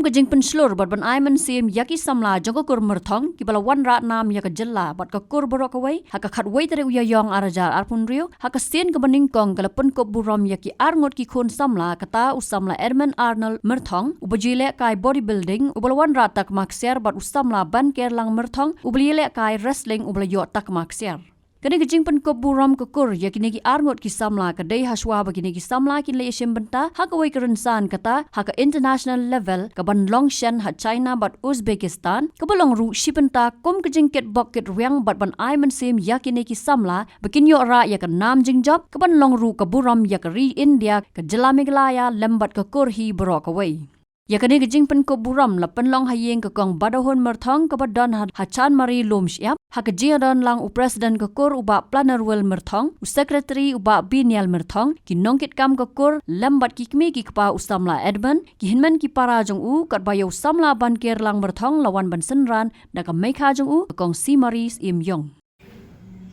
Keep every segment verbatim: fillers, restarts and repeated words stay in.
Ka jingpynshlur bad ban ai mynsiem ïa ki samla jong ka kur Myrthong kiba la wanrah nam ïa ka jylla bad ka kur baroh kawei ha ka khatwei tarik u Ïaïong arhajar arphew hynriew, ha ka sien kaba nyngkong ka la pynkup burom ïa ki arngut ki khun samla, kata u samla Edmund Arnold Myrthong uba ju ïalehkai bodybuilding uba la wanrah takma ksiar bad u samla Bankerlang Myrthong uba la ïalehkai wrestling uba la ïoh takma ksiar. Kane ka jingpynkup burom ka kur ïa kine ki arngut ki samla ka dei hashwa ba kine ki samla kin leit shim bynta ha kawei ka rynsan, kata ha ka international level kaban long shen ha China bad Uzbekistan, kaba long ruh shi bynta kum ka jingkit bok kit rwiang bad ban ai mynsiem ïa kine ki samla ba kin ïoh rah ïa ka nam jingjop, kaban long ruh ka burom ïa ka ri India, ka jylla Meghalaya lem bad ka kur hi baroh kawei. Ïa kane ka jingpynkup burom la pynlong ha ïing ka Kong Badahun Myrthong kaba don ha, ha Chanmari Lumshyiap, ha ka jingïadon lang u President ka kur u Bah Planerwel Myrthong, u Secretary u Bah Binial Myrthong, ki nongkitkam ka kur lem bad ki kmie ki kpa u samla Edmund, ki hynmen ki para jong u, katba ïa u samla Bankerlang Myrthong la wan ban synran da ka meikha jong u, ka Kong Simari Syiemïong.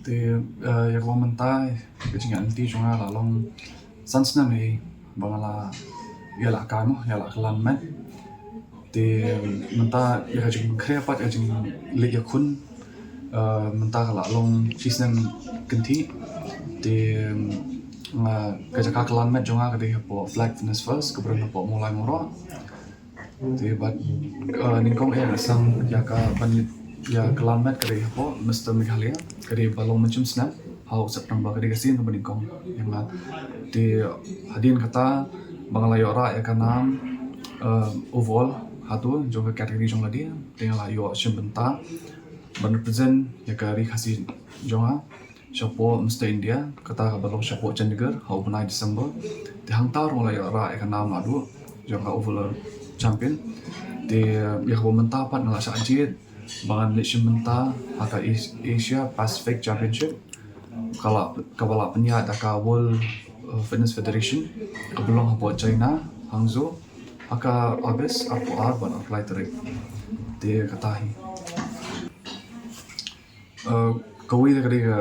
Te, eh, ïa kaba mynta ka jingïaid lynti jong nga la long san snem hi ba nga la ïalehkai mo, ïa la klan met. Te mynta ïa ka jingpynkhreh pat ïa ka jingleit ïakhun, eh, mynta ka la long shi snem kynthih. Te nga, ka jaka klan met jong nga ka dei hapoh Flag Fitness First kaba don hapoh Mawlai Mawroh. Te bad, eh, nyngkong eh nga sdang ïa ka ban leit ïa ka klan met ka dei hapoh Mister Meghalaya, ka dei ba long mynshem snem ha u September, ka dei ka sien kaba nyngkong ïa nga. Te hadien kata ba nga la ïoh rah ïa ka nam, eh, overall hato jong ka category jong lade, te nga la ïoh shim bynta ban represent ïa ka ri Khasi jong nga shapoh Mister India, kata kaba long shapoh Chandigarh ha u bnai December. Te hangta ruh nga la ïoh rah ïa ka nam naduh jong ka overall champion. Te ïa kaba mynta pat nga la shah jied ba ngan leit shim bynta ha ka As-, Asia Pacific Championship, ka la, kaba la pynïaid da ka World, uh, Fitness Federation kaba long hapoh China, Hangzhou, ha ka August arphew ar bad arphew lai tarik. Te kata hi. Uh, kawei ka dei ka,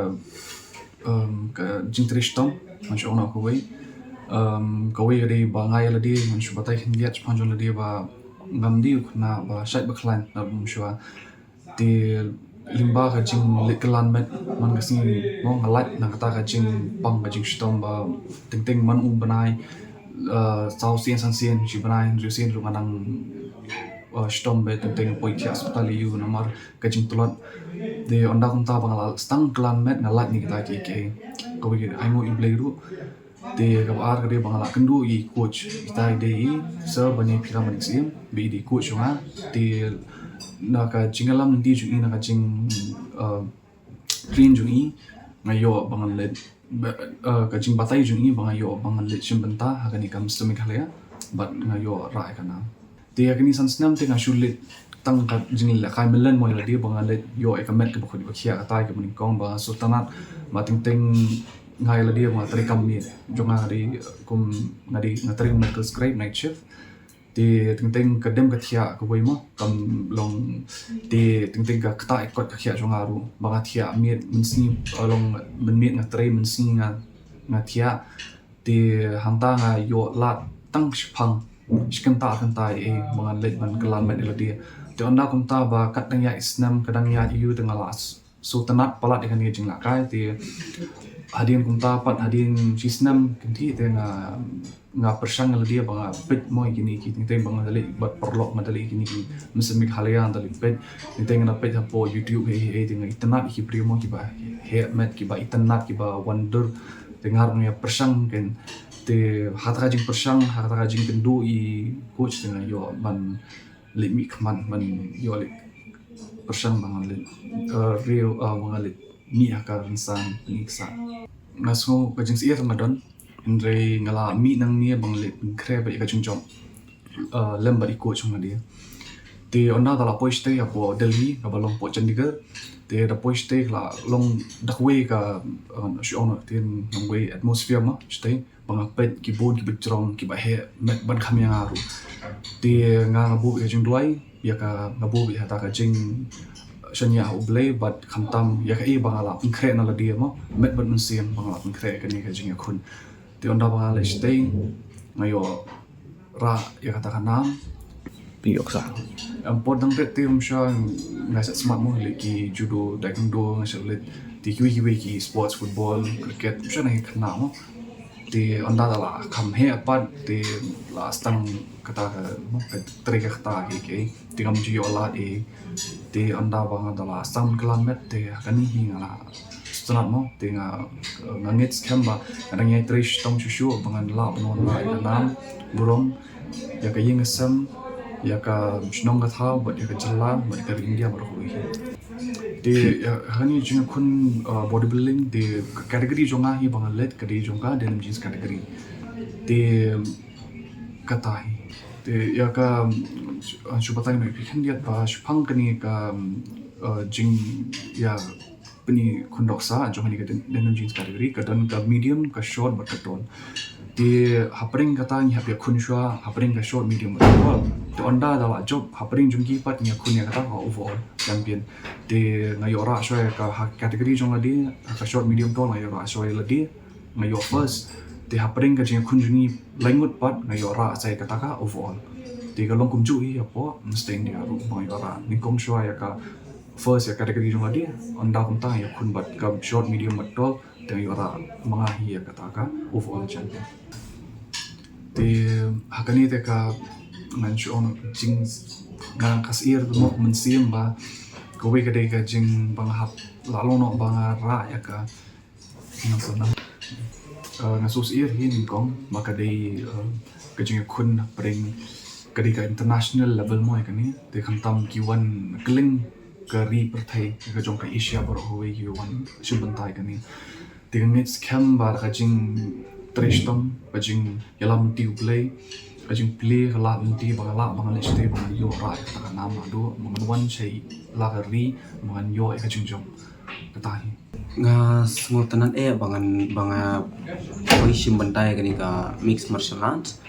um, ka jingtrei shitom, ngan shu ong na kawei. Um, kawei ka dei ba nga ïa lade ngan shu batai khyndiat shaphang jong lade ba ngam dei u khynnah ba shait ba khlaiñ na bym shuwa. Te lyngba ka jingleit klan met man ka sngi mo, nga lait na kata ka jingpang ka jingshitom ba teng teng man u bnai, uh, saw sien san sien, shi bnai, hynriew sien ruh nga nang, uh, shitom ba teng teng poi thiah hospital ïa u namar ka jingtlot. Te ynda kumta ba nga la sdang klan met nga lait na kita kiei kiei. Kawei, ainguh ïa U Blei ruh. Te kaba ar ka dei ba nga la kynduh ïa i coach, ita i dei i Sir Baniaphiram Manik Syiem, ba i dei i coach jong nga. Te na ka jingïalam lynti jong i, na ka jing, uh, train jong i, nga ïoh ba ngan leit, ba, uh, ka jingbatai jong i ba nga ïoh ba ngan leit shim bynta ha kane ka Mister Meghalaya, bad nga ïoh rah ïa ka nam. Te ïa kine san snem te nga shu leit tang ka jinglehkai mlien mo ïa lade ba nga leit ïoh ïa ka met kaba khuid ba khiah, kata kaba nyngkong ba sngewtynnat ba teng teng nga ïa lade ba nga trei kam miet. Jong nga nga dei kum, nga dei, nga trei medical scribe night shift. Te teng teng ka dem ka thiah kawei mo, kam long, te teng teng ka ktah ïa kot ka khiah jong nga ruh ba nga thiah miet mynsngi, long mynmiet nga trei, mynsngi nga, nga thiah. Te hangta nga ïoh lad tang shiphang, shi kynta ar kynta ïa i ba ngan leit ban klan met ïa lade. Te ynda kumta ba kat dang ïaid i snem, ka dang ïaid ïa u, te nga la sngewtynnat palat ïa kane ka jinglehkai. Te hadien kumta pat, hadien shi snem kynthih, te nga, nga pyrshang ïa lade ba nga peit mo ïa kine ki, teng teng ba nga da leit bad paralok, nga da leit ïa kine ki Mister Meghalaya, nga da leit peit, teng teng nga da peit hapoh YouTube, hei hei, te nga itynnat ïa ki briew mo kiba heh met, kiba itynnat, kiba wan dur. Te nga ruh nga ïa pyrshang kein. Te ha kata ka jingpyrshang, ha kata ka jingkynduh i coach, te nga ïoh ban leit mih khmat, ban ïoh leit pyrshang ba ngan leit, eh, riew, eh, ba ngan leit mih ha ka rynsan pyni ksah. Nga sngew ka jingsyier nga don, hynrei nga la mih nangne ba ngan leit pynkhreh bad ïa ka jingjop, eh, lem bad i coach jong nga de. Te ynda da la poi shatei hapoh Delhi, kaba long hapoh Chandigarh. Te da poi shatei ka la long da kawei ka, eh, shu ong na ktien nongwei, atmosphere mo shatei, ba nga peit ki bun kiba jrong, kiba heh met ban kham ïa nga ruh. Te nga, nga buh ïa ka jingduwai, ïa ka, nga buh ïa kata ka jingshaniah ha U Blei, bad khamtam ïa kaei ba nga la pynkhreh na lade mo, met bad mynsiem ba nga la pynkhreh ïa kane ka jingïakhun. Te ynda ba nga leit shatei, nga ïoh rah ïa kata ka nam. Phi ïoh sa. Em, por dang bit te ym sha nga sha smat mo, leh ki judo, taekwondo nga sha leh, te kiwei kiwei ki sports, football, cricket, ym sha na ki khynnah mo. Te ynda da la kham heh pat te la stang kata ka mo, ka trei ka kata ki ki. Te ngam ju ïoh lad ei. Te ynda ba nga da la stang khlem met te kane hi nga la sngewtynnat mo, te nga, nga ngeit skhem ba nga dang ïai trei shitom shuh shuh ba ngan lah ban wan rah ïa ka nam burom, ïa ka ïing ka sem, ïa ka shnong ka thaw bad ïa ka jylla bad ïa ka ri India baroh kawei hi. Te ïa kane jingïakhun, uh, bodybuilding, te ka category jong nga hi ba nga leh ka dei jong ka denim jeans category. Te kata hi. Te ïa ka, uh, shu batai noh ïa phi khyndiat ba shaphang kane ka, uh, jing ïa pyni khun dohkha jong kane ka den-, denim jeans category, ka don ka medium, ka short bad ka tall. Te hapdeng kata ngi hap ïakhun shuwa hapdeng ka short, medium bad ka tall. Te ynda da la jop hapdeng jong ki pat ngi ïakhun ïa kata ka overall champion. Te nga ïoh rah shuwa ïa ka ha category jong lade, ha ka short, medium, tall nga ïoh rah shuwa ïa lade, nga ïoh first. Te hapdeng ka jingïakhun jong ngi laingut pat nga ïoh rah sa ïa kata ka overall. Te ka long kumjuh hi hapoh Mister India ruh ba nga ïoh rah nyngkong shuwa ïa ka first ïa category jong lade, ynda kumta nga ïakhun bad ka short, medium bad tall, te nga ïoh rah ma nga hi ïa kata ka overall champion. Te ha kane te ka ngan shu ong jing nga ka syier mo mynsiem ba kawei ka dei ka jing ba nga hap la long noh ba nga rah ïa ka Nga sngewsih, uh, nga sngewsih hi nyngkong ba ka dei, uh, ka jingïakhun hapdeng ka dei ka international level mo ïa kane, te khamtam ki wan kylleng ka ri pyrthei ka jong ka Asia baroh kawei ki wan shim bynta ïa kane. Te nga ngeit skhem ba ka jingtrei shitom, ka jingïalam lynti U Blei, ka jingplie ka lad lynti ba nga lah ba nga leh shatei ba ngan ïoh rah ïa kata ka nam naduh ba ngan wan sha la ka ri ba ngan ïoh ïa ka jingjop. Kata hi. Nga sngewtynnat eh ba ngan, ba nga poi shim bynta ïa kane ka mixed martial arts.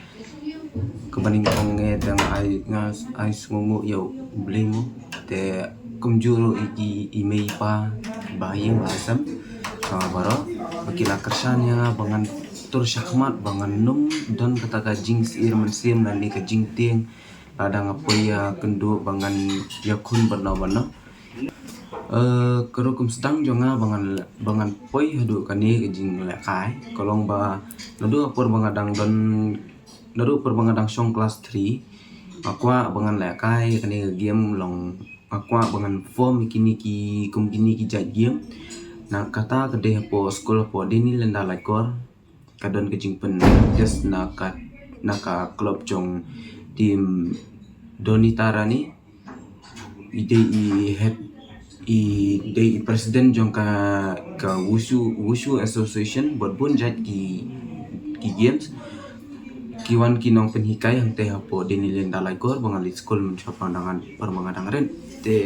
Kaba nyngkong eh te nga ai, nga ai sngewnguh ïa U Blei mo. Te kumjuh ruh ïa ki i mei i pa, ba ïing ba sem, ah, baroh ba ki la kyrshan ïa nga ba ngan tur shakhmat ba ngan nym don kata ka jingsyier mynsiem lane ka jingtieng lada nga poi ïakynduh ba ngan ïakhun bad no bad no. Eh, ka rukom sdang jong nga ba ngan, ba ngan poi haduh kane ka jinglehkai ka long ba naduh por ba nga dang don, naduh por ba nga dang shong class three, nga kwah ba ngan lehkai kane ka game, long nga kwah ba ngan form ïa kine ki, kum kine ki jait game. Na kata ka dei hapoh skul hapoh Deni Lenda Laitkor. Ka don ka jingpynpractice na ka, na ka club jong team Donita Rani. I dei i head, i dei i president jong ka, ka Wushu, Wushu Association, bad bun jait ki, ki games. Ki wan ki nongpynhikai hangtei hapoh Deni Lenda Laitkor ba nga leit skul mynshuwa ba nga dang, ba nga dang rit. Te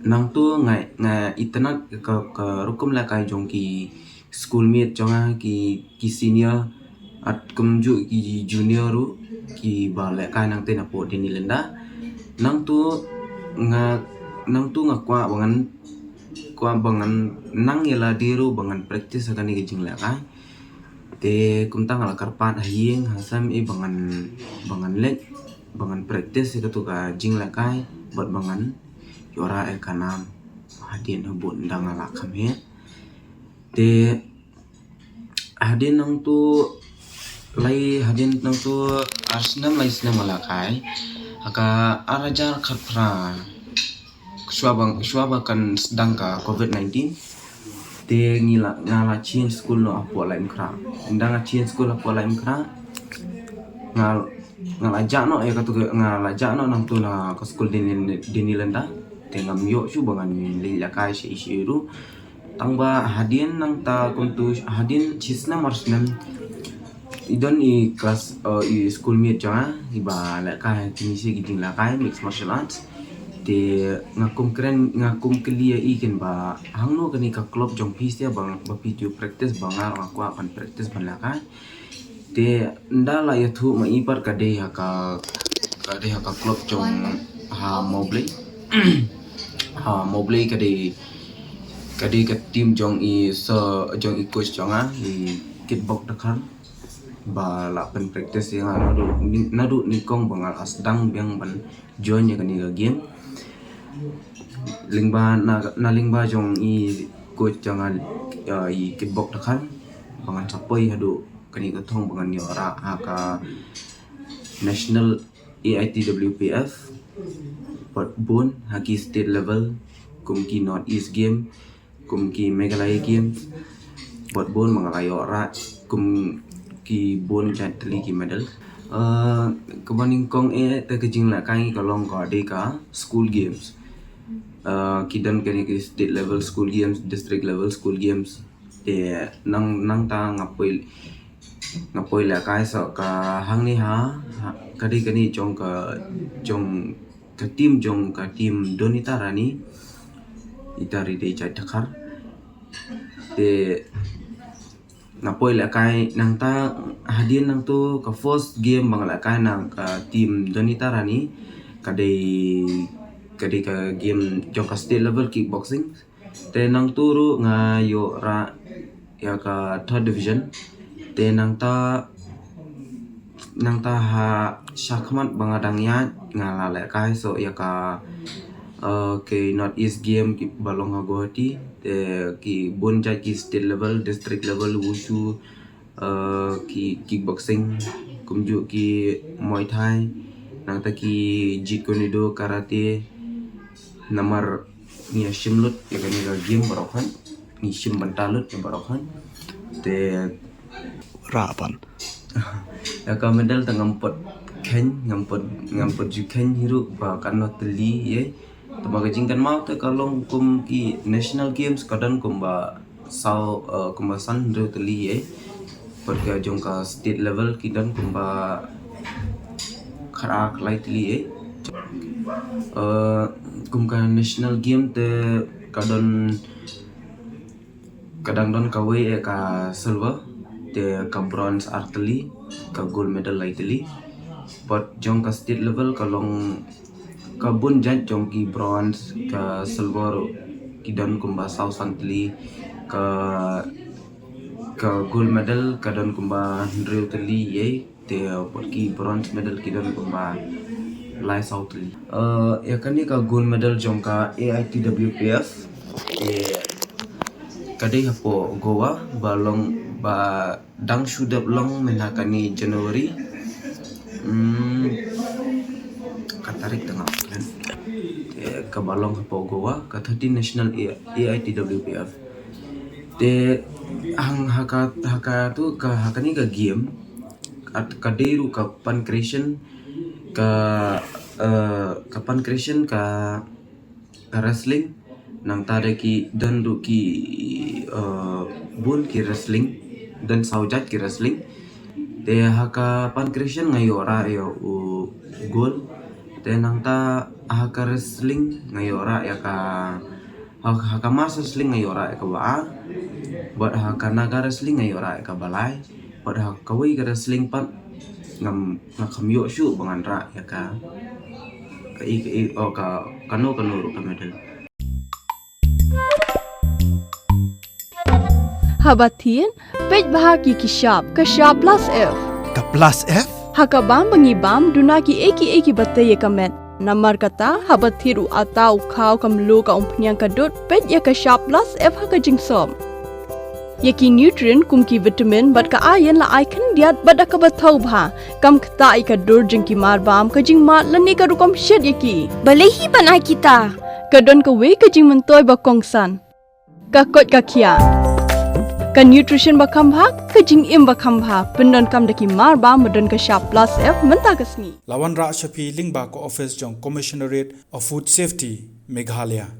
nangtu nga, nga itynnad ka, ka rukom lehkai jong ki schoolmate jong nga, ki, ki senior, bad kumjuh ki junior ruh, kiba lehkai nangtei napoh Deni Lenda. Nangtu nga, nangtu nga kwah ba ngan, kwah ba ngan nang ïa lade ruh ba ngan practice ha kane ka jinglehkai. Te kumta nga la kyrpad ha ïing ha sem eh ba ngan, ba ngan leit, ba ngan practice ïa kato ka jinglehkai, bad ba ngan ïoh rah ïa ka nam hadien, ha bun ynda nga la kham heh. Te hadien nangtu lai, hadien nangtu ar snem lai snem nga lehkai. Ha ka ar hajar khatphra, shuwa ba, shuwa ba kan sdang ka covid nineteen. Te ngi la, nga la change school noh hapoh Laitumkhrah. Ynda nga change school hapoh Laitumkhrah, nga, nga la jah noh ïa kato, nga la jah noh nangtu na ka school Deni, Deni Lenda. Te ngam ïoh shuh ba ngan leit lehkai sha i sha i ruh. Tang ba hadien nangta kumtu hadien shi snem ar snem, i don i class, eh, i schoolmate jong nga iba lehkai ha kine shi ki jinglehkai mixed martial arts. Te nga kum kren, nga kum kylli ïa i keiñ ba hangno kane ka club jong phi sha ba, ba phi ju practice, ba nga ruh nga kwah ban practice ban lehkai. Te ynda la ïathuh ma i pat ka dei ha ka, ka dei ha ka club jong ha Mawblei. Ha Mawblei ka dei, ka dei ka team jong i, so jong i coach jong nga, i Kitbok Dkhar. ba la pyn practice ïa nga naduh nyngkong ba nga la sdang biang ban join ïa kane ka game. Lyngba na, na lyngba jong i coach jong nga, i Kitbok Dkhar, ba ngan sa poi haduh kane ka thong ba ngan ïoh rah ha ka National A I T W P F, bad bun ha ki state level, kum ki North East Game, kum ki Meghalaya Games, bad bun ba nga la ïoh rah kum ki bun jait tylli ki medal. Kaba nyngkong eh te ka jinglehkai ka long ka dei ka school games. Ki don kine ki state level school games, district level school games. Te nang, nangta nga poi, nga poi lehkai sa ka hangne ha, ka dei kane jong ka, jong ka team, jong ka team Donita Rani, ita ri dei jait Dkhar. Te nga poi lehkai nangta, hadien nangto ka first game ba nga lehkai na ka team Donita Rani, ka dei, ka dei ka game jong ka state level kickboxing. Te nangto ruh nga ïoh rah ïa ka third division. Te nangta, nangta ha shakhmat ba nga dang ïaid nga la lehkai sa ïa ka, ki North East Game ki ba long ha Guwahati. Te ki bun jait ki state level, district level, wushu, ki kickboxing, kumjuh ki Muay Thai, nangta ki Jeet Kune Do, karate. Namar ngi ïa shim lut ïa kane ka game baroh khan, ngi shim bynta lut ïa baroh khan. Te rah pan ïa ka medal te ngam pat kheiñ, ngam pat, ngam pat ju kheiñ hi ruh ba katno tylli ei. Te ba ka jingkynmaw te ka long kum ki national games ka don kumba saw, kumba san hynriew tylli ei. Bad ka jong ka state level ki don kumba khatar khlai tylli ei. Kum ka national game te ka don, ka dang don kawei eh ka silver, te ka bronze ar tylli, ka gold medal lai tylli. Bad jong ka state level ka long ka bun jait jong ki bronze, ka silver ki don kumba saw san tylli, ka, ka gold medal ka don kumba hynriew tylli ei. Te bad ki bronze medal ki don kumba lai saw tylli. Ïa kane ka gold medal jong ka A I T W P F, te ka dei hapoh Goa, ba long, ba dang shu dep long mynta kane January. Ka tarik tang ap kan. Te kaba long hapoh Goa, ka thirteen National A I T W P F. Te hang ha ka, ha ka tu ka, ha kane ka game, ka dei ruh ka pancreation, ka, ka pancreation, ka, ka wrestling. Nangta da ki don ruh ki bun ki wrestling, don saw jait ki wrestling. Te ha ka pancreation nga ïoh rah ïa u gold. Te nangta ha ka wrestling nga ïoh rah ïa ka, ha ka mass wrestling nga ïoh rah ïa kaba ar. Bad ha ka Naga wrestling nga ïoh rah ïa kaba lai. Bad ha kawei ka wrestling pat ngam, nga kham ïoh shuh ba ngan rah ïa ka, ka i, ka i, oh, ka, kano kano ruh ka medal. Haba thied, peit bha ki ki shap, ka shap plus F. Ka plus F? Ha ka bam ba ngi bam, duna ki ei ki ei kiba tei ïa ka met. Namar kata, haba thied u atta, u khaw, ka mluh, ka umphniang, ka dud, peit ïa ka shap plus F ha ka jingsop. Ïa ki nutrient kum ki vitamin bad ka iron la ai khyndiat bad da kaba thaw bha. Kam ktah ïa ka dur jong ki marbam, ka jingmad lane ka rukom shet ïa ki. Balei hi ban ai kita? Ka don kawei ka jingmyntoi ba kongsan. Ka koit ka khiah. Ka nutrition ba kham bha, ka jingim ba kham bha. Pyndonkam da ki marbam ba don ka shap plus F mynta ka sngi. La wanrah sha phi lyngba ka office jong Commissionerate of Food Safety, Meghalaya.